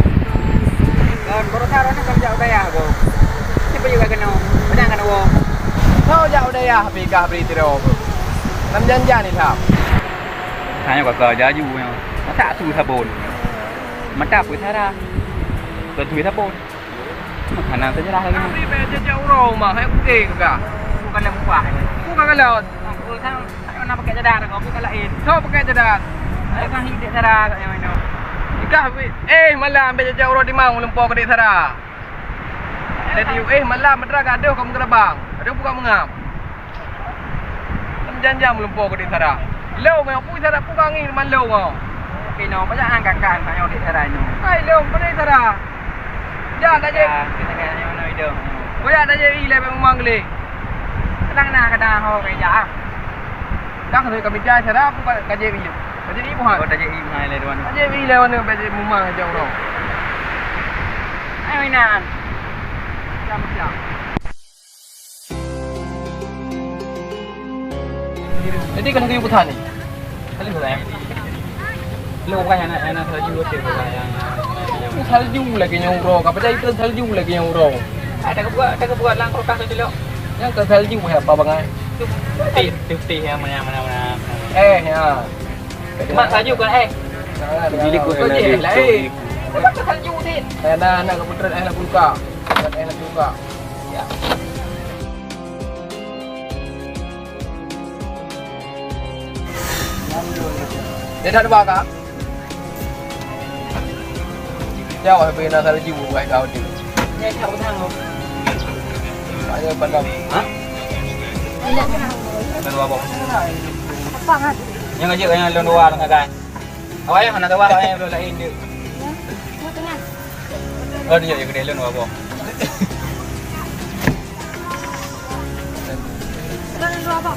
Dan baroesa roh nyoe ka jak u dayah, Bang. Siapa juga kena? Padang kena, Bang. Kau jak u dayah, tapi kah beri tiro. Lam janjan ni, Sam. Hanya kau kau jaju nyoe. Mata tu sabon. Mata apa Sarah? Kau tu sabon. Makanan sejarah lagi. Tapi bèk jajak uroe mah, hai oke ke kah? Bukan lam upah. Bukan kalau. Aku sang, aku nak pakai cadar, aku bukan lain. Kau pakai cadar. Aku kan hidup cadar, kat yang mana? Nikah, eh, malam bèk jajak uroe di mang, lumpoe keu dek Sarah. Jadi, eh, malam, meutra gadoh kau meugeurabang. Aduh, buka mengam. Lam janjan meulumpoe keu dek Sarah. Lôn ngon pui Sarah pui angén teuma lôn ngon. Tapi nyoe, pajak hana kakak tanyoe dek Sarah nyoe. Hai lôn, peue dek Sarah? Jak tajak. Kita kaya nyoe nyoe hidup. Pajak tajak i lé bak mumang geuléh. Kadang na, kadang ho kaya jak ah. Dah kami cari Sarah, apa kajak i? Kajak i buhan. Oh, kajak i buhan lé tuan. Kajak i lé wana, kajak mumang jak uroe. Ayo inan. Siap, siap. Jadi kan kayu petani. Kali berapa ya? Lo bukan anak anak salju aja bukan yang salju lagi nyang uroe. Apa jadi itu salju lagi nyang uroe? Ada kebuat ada kebuat langkau kah tu lo? Yang ke salju ya apa bangai? Tih tih tih yang mana mana mana. Eh ya. Mak salju kan eh. Jadi kau je lah eh. Kau salju tin. Saya dah nak keputeran eh nak buka. Eh nak buka. Ya. Dia dah dua kak. Jauh lebih nak salju buat kau tu. Dia tak utang tu. Saya pandang. Ha? Ada dua bom. Apa kan? Yang aja yang lon dua dengan kan. Awak yang nak tahu awak yang belum lain tu. Ya. Mau tengah. Oh dia yang gede lon dua bom.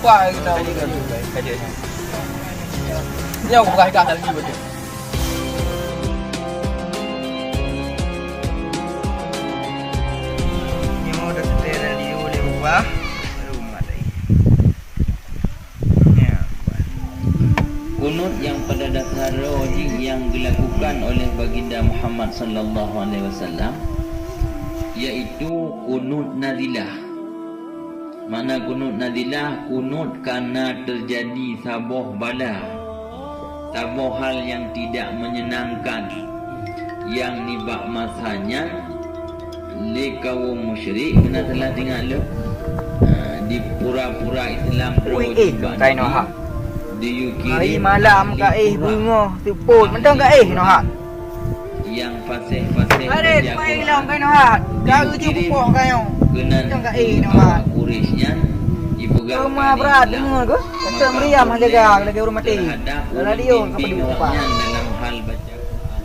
Wah, kita kaji kaji. Nyoe aku buka ikan tadi betul. Nyoe dah setel radio di rumah. Rumah tadi. Nyoe. Kunut yang pada dasar roh jih yang dilakukan oleh Baginda Muhammad sallallahu alaihi wasallam, yaitu kunut nazilah. Makna kunut nazilah, kunut karena terjadi saboh bala, saboh hal yang tidak menyenangkan yang nibak masa nyan lé kaum musyrik kena salah tinggal lé. Ha, di pura-pura Islam droe eh, jih bak Nabi. Hari malam ka eh bungoh seupôt, mantong ka eh noh. Yang fasih-fasih baca Quran, ilong kain hat. Garu je bukoh kain. Keunan ka eh noh hat. Quraisy nyan dipeugah Rumah berat dengar ke? Kata meriam jaga lagi urang mati. Radio sampai di awak nyan dalam hal baca Quran.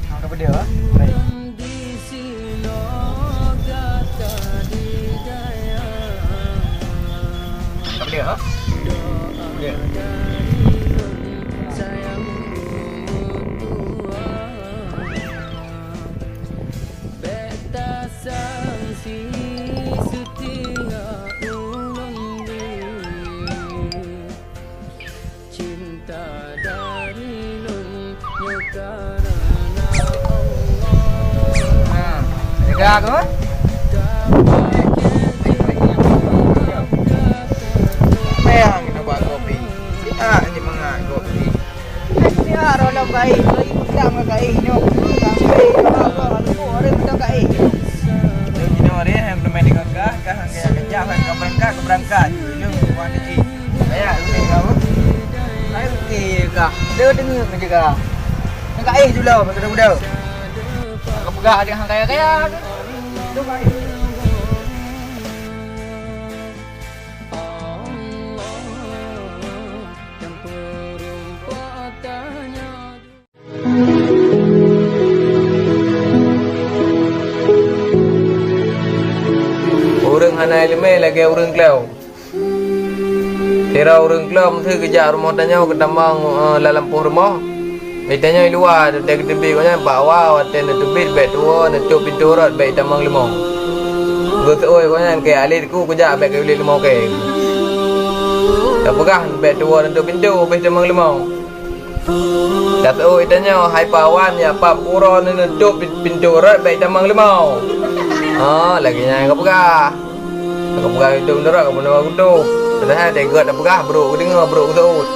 Hang ka peudeuh, ha? Baik. Hang ka peudeuh, ha? Peudeuh. Aku? Payah kita buat kopi. Ah, ini mangat kopi. Ya, rolong gaih, gaih, utang gaih, nyoe. Gaih, gaih, gaih, gaih, gaih, gaih. Ini hari yang teman dengan kah, kah yang kerja, kah berangkat, kah berangkat. Ini buat ini. Kaya, ini kau. Kaya, oke, kah. Dia dengar kerja kah. Gaih dulu, betul-betul. Ka peugah adak hang kaya-kaya tu. Ureuëng hana iéleumé lagée ureuëng kleueng. Sidroe ureuëng kleueng meuseue geujak rumoh tanyoe geutamong, eh, lam lampôh rumoh. Di tanyoe i luwa, watée geuteubiet gobnyan bak wa, watée neuteubiet bék tuwoe, neutôb pintoe rot bék itamong leumo. Geuseuôt gobnyan keu alet ku geujak bék keu ulit leumo kée. Tapeugah bék tuwoe neutôb pintoe bék itamong leumo. Taseuôt tanyoe hai pawan nyang pap uroe neutôb pintoe rot bék itamong leumo. Ha, lagée nyan kapeugah. Ka peugah itu meunurot ka bunoe kutu. Padahai watée gét tapeugah brok geudeungoe brok geuseuôt.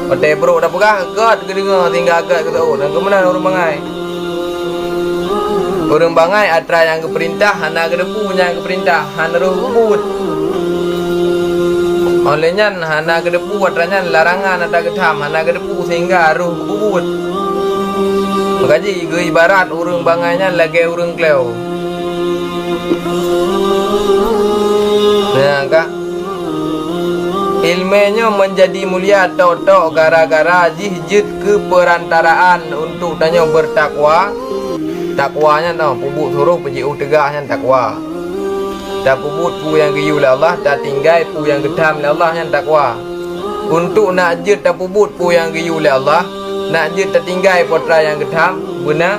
Watée brok tapeugah gét geudeungoe sehingga gét geuseuôt. Nyang keumeunan ureuëng bangai. Ureuëng bangai atra nyang geupeurintah hana geudepu nyang geupeurintah hana roh geubuet. Óh lheueh nyan hana geudepu atra nyan larangan atra geutham hana geudepu sehingga roh geubuet. Maka jih geuibarat ureuëng bangai nyan lagée ureuëng kleueng. Nyang ka, iéleumé nyoe meunjadi mulia tok-tok gara-gara jih jeuet keu peurantaraan untuk tanyoe beutakwa. Takwa nyan, oh, peubuet suroh peujiôh teugah nyan takwa. Tapeubuet peue nyang geuyue lé Allah, tatinggai peue nyang geutham lé Allah nyan takwa. Untuk nak jeuet tapeubuet peue nyang geuyue lé Allah, nak jeuet tatinggai peue atra nyang geutham, beuna,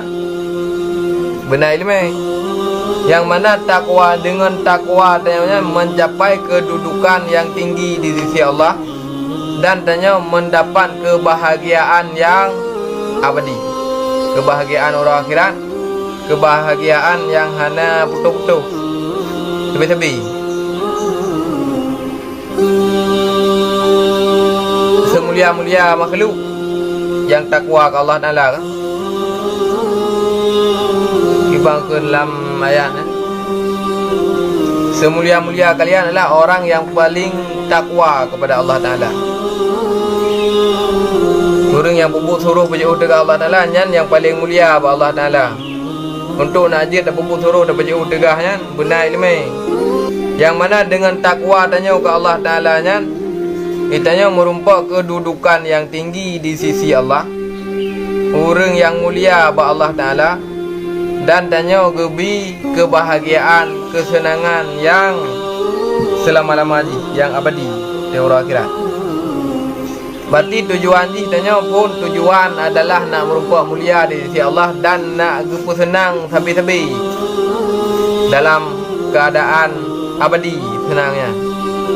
beuna iéleumé. Nyang mana takwa, deungon takwa tanyoe nyan mencapai keududukan nyang tinggi di sisi Allah, dan tanyoe mendapat keubahagiaan nyang abadi, keubahagiaan uroe akhirat, keubahagiaan nyang hana putôh-putôh, sabe-sabe. Seumulia-mulia makhluk nyang takwa keu Allah Taala, kan? Kiban keu lam ayat nyan, seumulia-mulia kalian adalah orang yang paling takwa kepada Allah Taala. Ureuëng nyang peubuet suroh peujiôh teuka Allah Taala, nyan nyang paling mulia bak Allah Taala. Untuk nak jeuet tapeubuet suroh tapeujiôh teugah nyan, beuna iéleumé. Nyang mana deungon takwa tanyoe keu Allah Taala nyan, geutanyoe meurumpok keududukan nyang tinggi di sisi Allah, ureuëng nyang mulia bak Allah Taala, dan tanyoe geubi keubahagiaan, keuseunangan nyang seulama-lama jih, nyang abadi, di uroe akhirat. Berarti tujuan jih tanyoe phon tujuan adalah nak meurumpok mulia di sisi Allah dan nak geupeuseunang sabe-sabe dalam keuadaan abadi seunang nyan.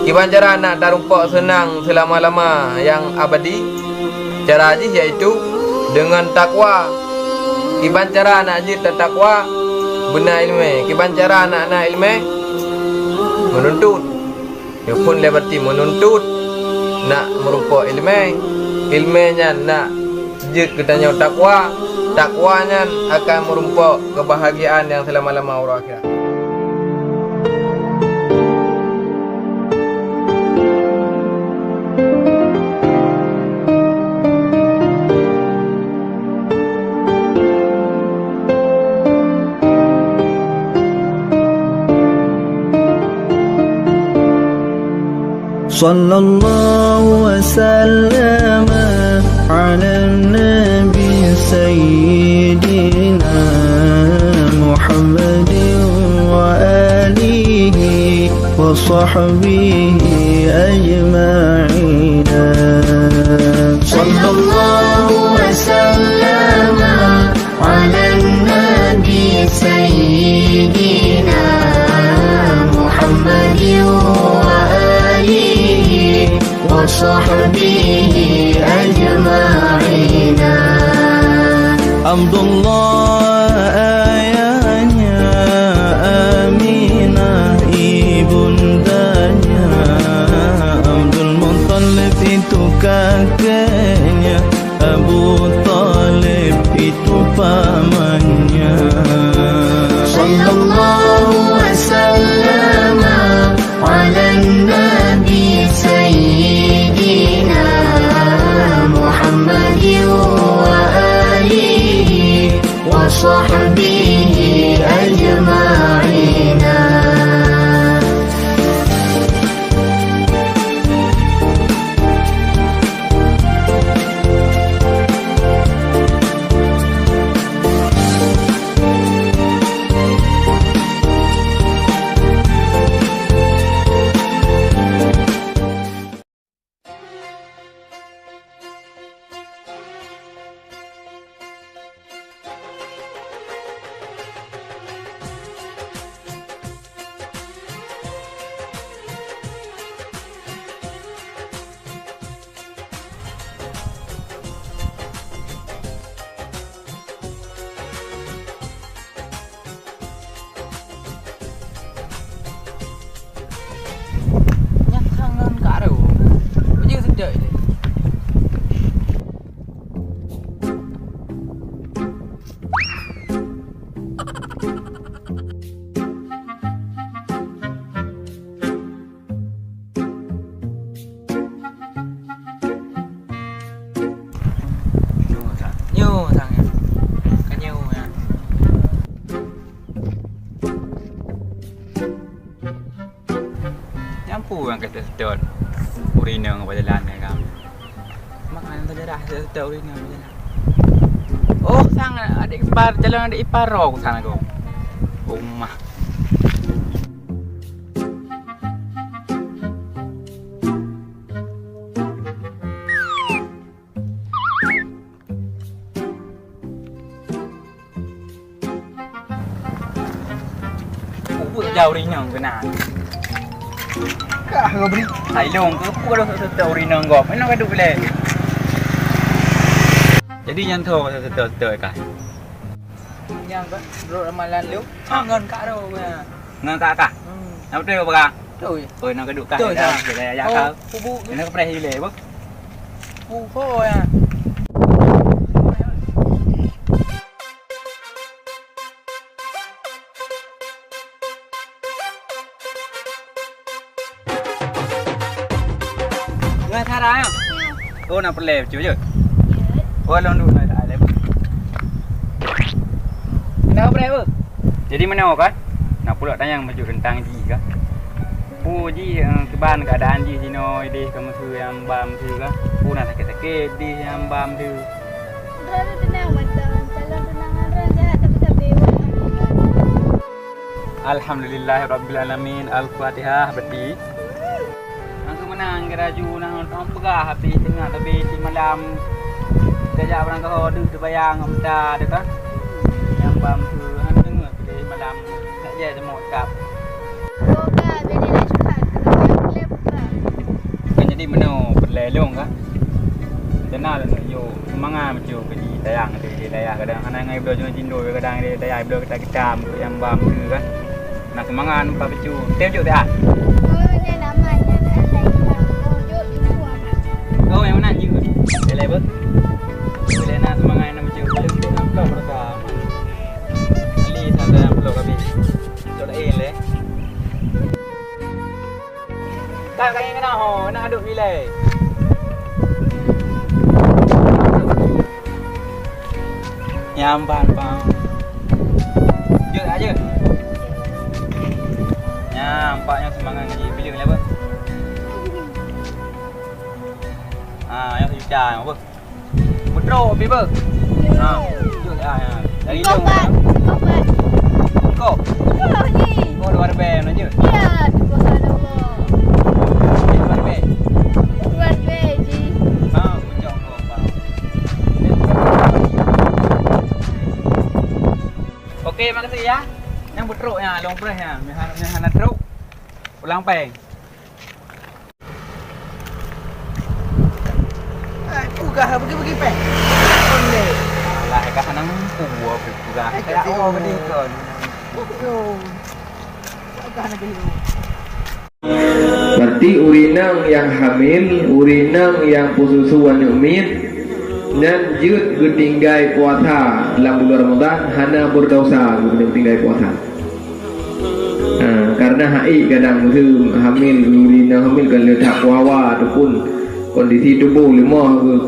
Kiban cara nak tarumpok seunang seulama-lama nyang abadi? Cara jih yaitu deungon takwa. Kiban cara nak jeuet tatakwa? Beuna iéleumé. Kiban cara nak na iéleumé? Meununtut. Nyoe phon lé berarti meununtut nak meurumpok iéleumé. Iéleumé nyan nak jeuet geutanyoe takwa. Takwa nyan akan meurumpok keubahagiaan nyang seulama-lama uroe akhirat. صلى الله وسلم على النبي سيدنا محمد وآله وصحبه أجمعين. صلى الله وسلم على النبي سيدنا محمد وآله وصحبه أجمعين. Abdullah ayahnya Kakeknya Abu Thalib itu pamannya. Sallallahu wasallam ala nabi sayyidina Muhammadin wa alihi wa sahbihi ajma'ina. Nyan tangan karo. Baju sedek je. Nyoe sang, nyoe sang nyan. Ka nyoe nyan. Nyan peue nyang ka seutôt ureueng inong bak jalan nyan, Kang? Makanan sejarah seutôt ureueng inong bak jalan. Oh, sang adik ipar, calon adik ipar roh sang aku. Umah. Ubit jauh rinong keunan. Kah kau beri? Hai long ke apa dah seutôt rinong gop? Mana kadu boleh? Jadi nyan tho seutôt-seutôt kah? Nyang ka, bro ramalan lu. Ha. Ngon kak ro ya. Ngon kak kah? Hmm. Nama tu apa kah? Tu ya. Oh, nak keduk kah? Betul, ya, ya. Ya, ya, ya, oh, kau. Kubu. Ini ke preh ile apa? Kubu ya. Ngon Sarah ya? Oh, nak perleh cuy je. Oh, long dulu nak alem. Nak perleh apa? Jadi mana kan? Nak pulak tanyang baju tentang ji kan? Pu ji, eh, kiban keadaan ji sinoe ideh ka meusu nyang bam tu kan? Pu na sakét-sakét ideh nyang bam tu. Droe tu teunang mantong, calon tunangan droe jahat tapi sabe wak. Alhamdulillahirabbil alamin. Al-Fatihah, beti. Nang keu meunan keu laju nang, nang peugah habéh teungoh habéh simalam. Tajak barang keuhai deuh teubayang ngon meuta teuh kan. Nyang bam tu hana deungoe teuh malam. Nak jai seumok kap. Semoga bila nak curhat, kalau yang boleh buka. Kan jadi meunoe peureulée lôn kan. Teungoh lôn yue seumangat meucue keu jitayang di, di dayah, kadang hana ngai bloe jinoe jindo, kadang di dayah bloe kita-kita meucue nyang bam tu kan. Nah, seumangat nampak meucue. Tem juk dah. Oh, nyang nama nyang ada iklan. Oh, juk itu apa? Oh, yang mana juk? Boleh apa? Boleh nak seumangat nak meucue. Boleh kita nampak mereka. Beli santai yang perlu kami. Tok lain leh. Tak kaya kena ho, nak aduk bilai. Nyamban bang. Jeuet aja. Nyam, pak nyang seumangat ngaji. Bila ni apa? Ah, nyang sejuta nyang apa? Putroe pih beuh. Ha, jeuet, ha, ha. Dari Engkau, Pak. Engkau, Pak. Engkau? Engkau ni. Engkau luar band aja. Ya, subhanallah. Luar band. Luar band, ji. Ha, pucok engkau, Pak. Okey, makasih ya. Nyang putroe ya, long press ya. Meuhan, meuhan trok. Ulang peng. Ai, peugah bagi-bagi peh. Ondeh. Alah, kah nang puwa peugah. Ai, kaya oh, bagi kon. Yo. Peugah nak dulu. Di ureueng inong nyang hamil, ureueng inong nyang peususu aneuk miet, nyan jeuet geutinggai puasa lam buleuen Ramadhan, hana beudesya geutinggai puasa. Ha, karena haiek kadang meuheueh hamil, ureueng inong hamil kan le that puasa ataupun kondisi tuboh leumoh geuh.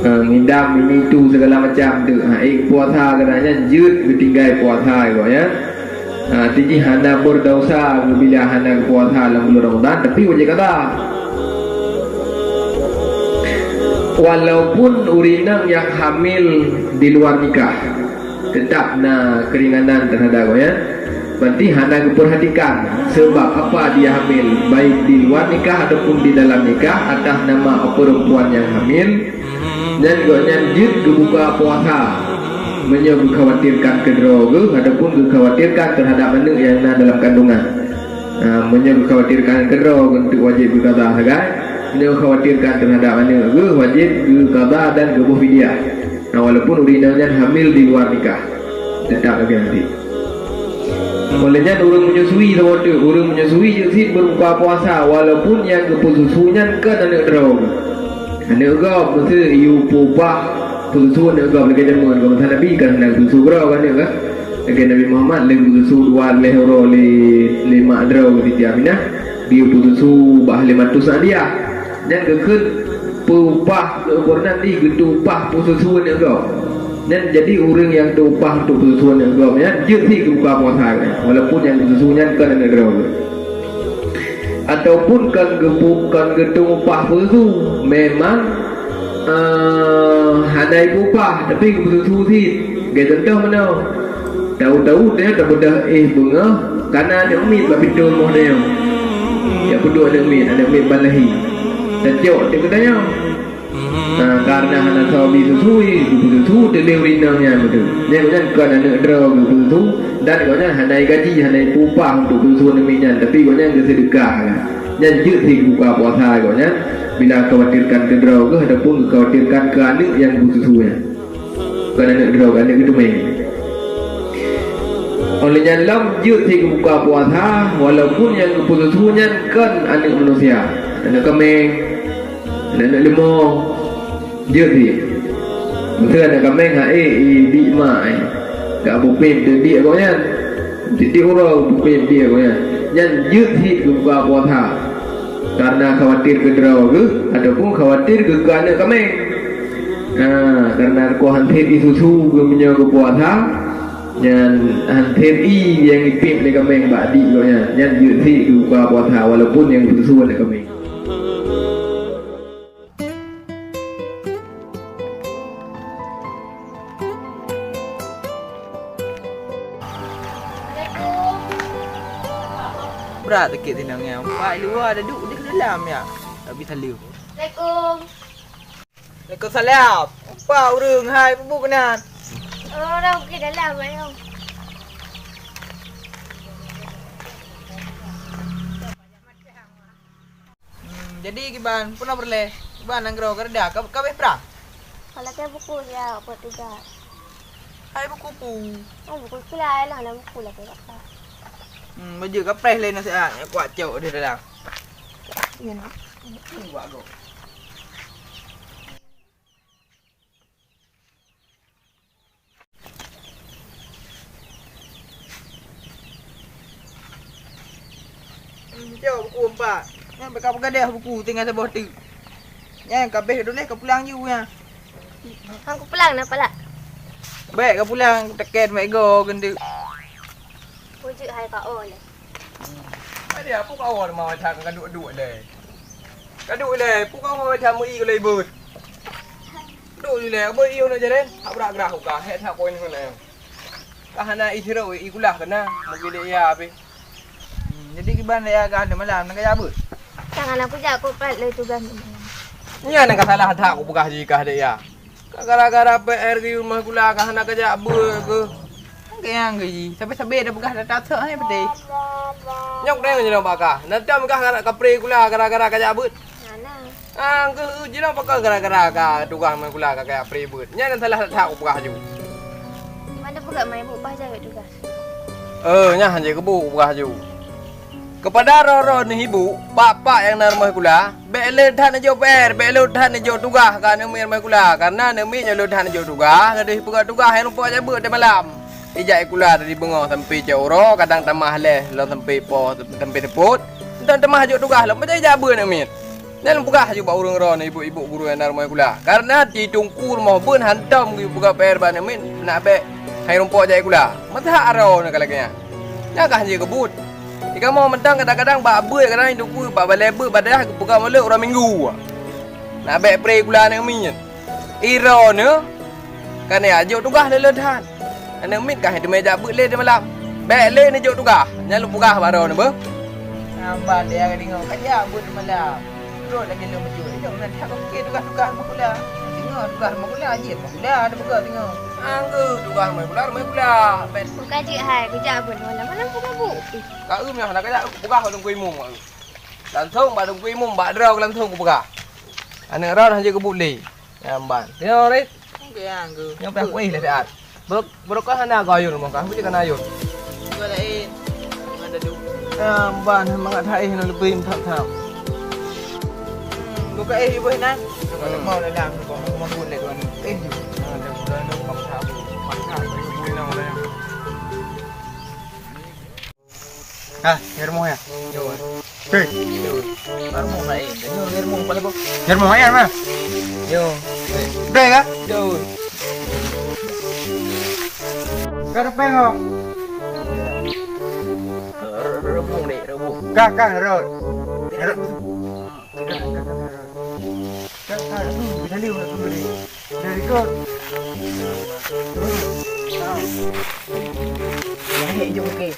Ha, ngidam ini itu segala macam tu. Haiek puasa kadang nyan jeuet geutinggai puasa geuh, ya. Ha, tiji hana beudesya bila hana puasa lam buleuen Ramadhan, tapi wajéb qada. Walaupun ureueng inong nyang hamil di luar nikah, tetap na keringanan terhadap gobnyan. Berarti hana geuperhatikan sebab apa dia hamil, baik di luar nikah ataupun di dalam nikah, atas nama perempuan yang hamil, nyan gobnyan jeuet geubuka puasa meunyoe geukhawatirkan keudroe geuh ataupun geukhawatirkan terhadap aneuk nyang na dalam kandungan. Ha, meunyoe geukhawatirkan keudroe geuh, untuk wajéb geuqada sagai. Meunyoe geukhawatirkan terhadap aneuk geuh, wajéb geuqada dan geuboh fidyah. Nah, walaupun ureueng inong nyan hamil di luar nikah, tetap lagèe nyan. Oleh nyan, ureueng menyusui saboh teuk, ureueng menyusui jeuet cit berbuka puasa, walaupun nyang geupeususu nyan kon aneuk droe. Aneuk gob, meuseu yue peupah peususu aneuk gob lagèe jameun, gob masa Nabi kan hana geupeususu droe aneuk kan? Lagèe Nabi Muhammad lé geupeususu dua lhèe uroe lé, lé mak droe Siti Aminah, geupeususu bak Halimatus Sa'diyah. Nyan geukheun peupah keubeureunan di geutu'upah peususu aneuk gob. Nyan jadi ureueng nyang tu'upah untuk peususu aneuk gob nyan jeuet cit geubuka puasa nyan, walaupun nyang geususu nyan kon aneuk droe. Ataupun kon geupu-, kon geutu'upah peususu, memang, eh, hana ipeupah, tapi geupeususu cit. Lagèe contoh meunoe, Tahu-tahu tanyoe tabeudôh éh beungoh, kana aneuk miet bak pintoe rumoh tanyoe. Jak peuduek aneuk miet, aneuk miet ban lahé. Tacok teuk keu tanyoe. Nah, karena hana sabe susui, geupeususu teulé ureueng inong nyan beutôi. Nyan, nyan kon aneuk droe geupeususu, dan gobnyan hana igaji, hana ipeupah untuk peususu aneuk miet nyan, tapi gobnyan geuseudeukah kan. Nyan jeuet cit geubuka puasa gobnyan, bila khawatirkan keu droe geuh ataupun khawatirkan keu aneuk nyang geupeususu nyan. Kon aneuk droe, aneuk geuteumé. Óh lheueh nyan lom jeuet cit geubuka puasa, walaupun nyang geupeususu nyan kon aneuk manusia, aneuk kaméng, aneuk-aneuk leumo, jeuet cit. Meuseu aneuk kaméng haiek, i dik mak, eh, ka bupén teuh dik gobnyan. Tieb-tieb uroe bupén dik gobnyan. Nyan jeuet cit geubuka puasa. Karena khawatir keu droe geuh ataupun khawatir keu, keu aneuk kaméng. Nah, karena rukoh han sép isusu geuh meunyoe geupuasa, nyan han sép i nyang ipék lé kaméng bak dik gobnyan, nyan jeuet cit geubuka puasa walaupun nyang geususu aneuk kaméng. Brat sakét sinong nyan. Pak luwa dah duek di dalam ya. Tak bisa lé. Assalamualaikum. Waalaikumsalam. Apa ureueng hai, peue buet keunan? Oh, orang ke dalam, ayong. Hmm, jadi kiban, peue na peureulèe? Kiban nanggroe keureuda, ka, ka abéh prang? Ka lakèe buku siat, buet tugas. Hai buku peue? Oh, buku sekolah lah, na buku lakèe kata. Hmm, bajèe ka preh lé nasihat, kuat cok di dalam. Iya, nak. Buat go. Hmm, cok buku empat. Nyan bèk ka peugadôh buku tinggai saboh teuk. Nyan ka abéh tuléh ka pulang ju nyan. Hang kupulang na pala. Bèk ka pulang teuken mek go geundeuk. Wujud hai ka o lé. Ada apa kau orang mau cakap kaduk-kaduk lé? Kaduk lé, pun kau mau cakap mui kalau ibut. Duk ju lé, abang iyo nak jalan, tak berak-gerak buka, hek tak koin kena. Kah anak isteri, ikulah kena, mungkin dia iya habis. Hmm, jadi kiban dia agak ada malam, nak kaya apa? Tangan aku jak, aku plat le tugas. Nya nak salah tak aku peugah jikah dia iya. Ka gara-gara P R di rumoh sikula ka hana kajak beuet keuh. Nyang keu nyang keu jih, sabe-sabe dah peugah dah tasok hai peudeh. Nyok deng jinoe bak kah. Nanti meugah gara-gara kapreh sikula gara-gara kajak beuet. Hana. Ah, keu jinoe pakon gara-gara ka tugaih rumoh sikula ka kajak preh beuet. Nyan salah that kupeugah ju. Mana peugah mai bu pah jaweueb tugas. Eh, nyan hana keubu kupeugah ju. Keupada droe-droe neuh ibu, pak-pak nyang na rumoh sikula, bèk lé that neujok P R, bèk lé that neujok tugaih keu aneuk miet rumoh sikula, kareuna aneuk miet nyang lé that neujok tugaih, gadôh peugah tugaih nyang rumpok jak beuet teuh malam. Ijak sikula dari beungoh sampoe cot uroe, kadang tamah lhèe lom sampoe poh, sampoe seupôt, mantong tamah jok tugaih lom, pajan ijak beuet aneuk miet. Nyan peugah aju bak ureueng droe neuh, ibu-ibu guru nyang na rumoh sikula. Kareuna di teungku rumoh beuet hantom geupeugah P R bak aneuk miet, nak bèk hai rumpok jak sikula. Meusaha droe neuh ka lagèe nyan. Nyan ka han jeuet keu buet. Di kamoe mantong kadang-kadang bak beuet, kadang di teungku bak balèe beuet, padahai geupeugah mulod uroe Minggu. Nak bèk pré sikula aneuk miet. Droe neuh, kan ya, jok tugaih lé-lé that. Aneuk miet ka han teumè jak beuet lé di malam. Bèk lé neujok tugaih, nyan lôn peugah bak droe neuh beuh. Hamba lé ka deungö, ka jak beuet di malam. Rot lagèe lôn meujok, jok nan that keu tugaih-tugaih rumoh sikula. Deungö tugaih rumoh sikula, jeuet rumoh sikula, ada peugah deungö. Anggeut tugaih rumoh sikula, rumoh sikula. Bèk. Buka jeuet hai, kujak beuet malam, malam buka bu. Ka eu meuh, nak kajak peugah bak teungku imum. Langsông bak teungku imum, bak droe langsông kupeugah. Aneuk droe han jeuet keu buet lé. Nyan ban. Nyoe, Rit. Oke, ya, Anggu. Nyoe payah kuéh lé siat. Bro, bro, kah hana gayun rumoh kah? Bujur kana ayun. Enggak lain. Enggak ada du. Nyan ban, mangat hai hana leubeh that-that. Hmm, buka éh ibu nan. Kalau mau dalam, mau, mau buat lagi. Eh, ada bulan lu paksa, paksa, bulan orang. Ha, nyoe rumoh nyan? Yo. Hei. Yo. Baru mau naik. Yo, nyoe rumoh paling kok. Nyoe rumoh nyan mah? Yo. Deh kah? Yo. Ka ada peng kok. Rebung ni, rebung. Kah, kah, rebung. Dari kau. Jadi jom ke.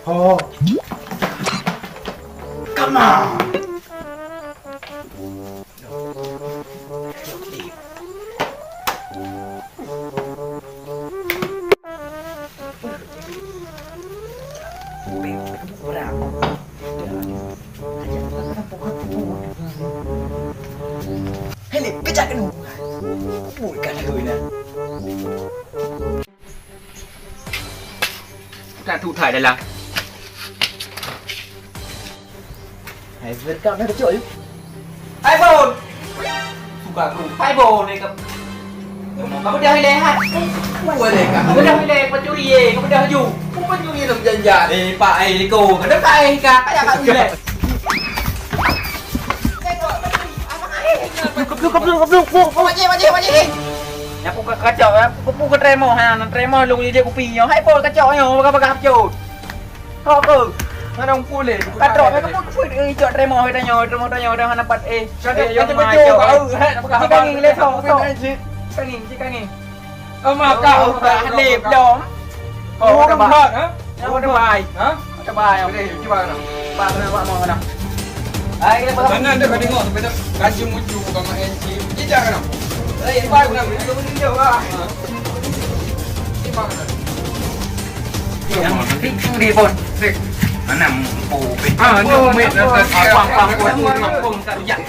Ho. Come on. Hei, ni, kejap dulu. Ui, kan hui na. Ka tu thai dalam. Hai, berkam dah kejut, yuk. Hai, Bun. Suka aku. Hai, Bun, ni ka-, kamu dah hilang, hai. Boleh, Kak. Kamu dah hilang, pencuri, eh. Kamu dah haju. Pencuri dalam janjat. Eh, Pak, eh, Liko. Kenapa, eh, Kak? Kayak Kak hilang. Keblung, keblung, keblung, keblung. Oh, makcik, makcik, makcik. Nyapu ka-, kacau, ya. Kupu ke tremo, ha, nan tremo lu jadi kupi nyo. Hai, Bun, kacau nyo, bagah-bagah pecut. Ho ke? Mana umpul leh? Ka trok, ka put, put, eh, cok tremo, tanyoe, tremo, tanyoe, dah nampak, eh. Ka trok, eh, ka trok, ka trok, eh, nak pegang abang. Cik Angin, leh, sok, sok. Cik Angin, Cik Angin. Oh, mak kau. Oh, tak leh, belum. Oh, udah baik, ha? Oh, udah baik. Ha? Udah baik. Boleh, cuba kena. Pak, kena, Pak, mau kena. Hai, kita pegang. Mana ada kau tengok, sampai dah kacung ucu, bukan main cik. Jejak kena. Di bon. Mana empu? Ah, ni umit lah. Pang, pang, pang, pang, pang, tak bijak.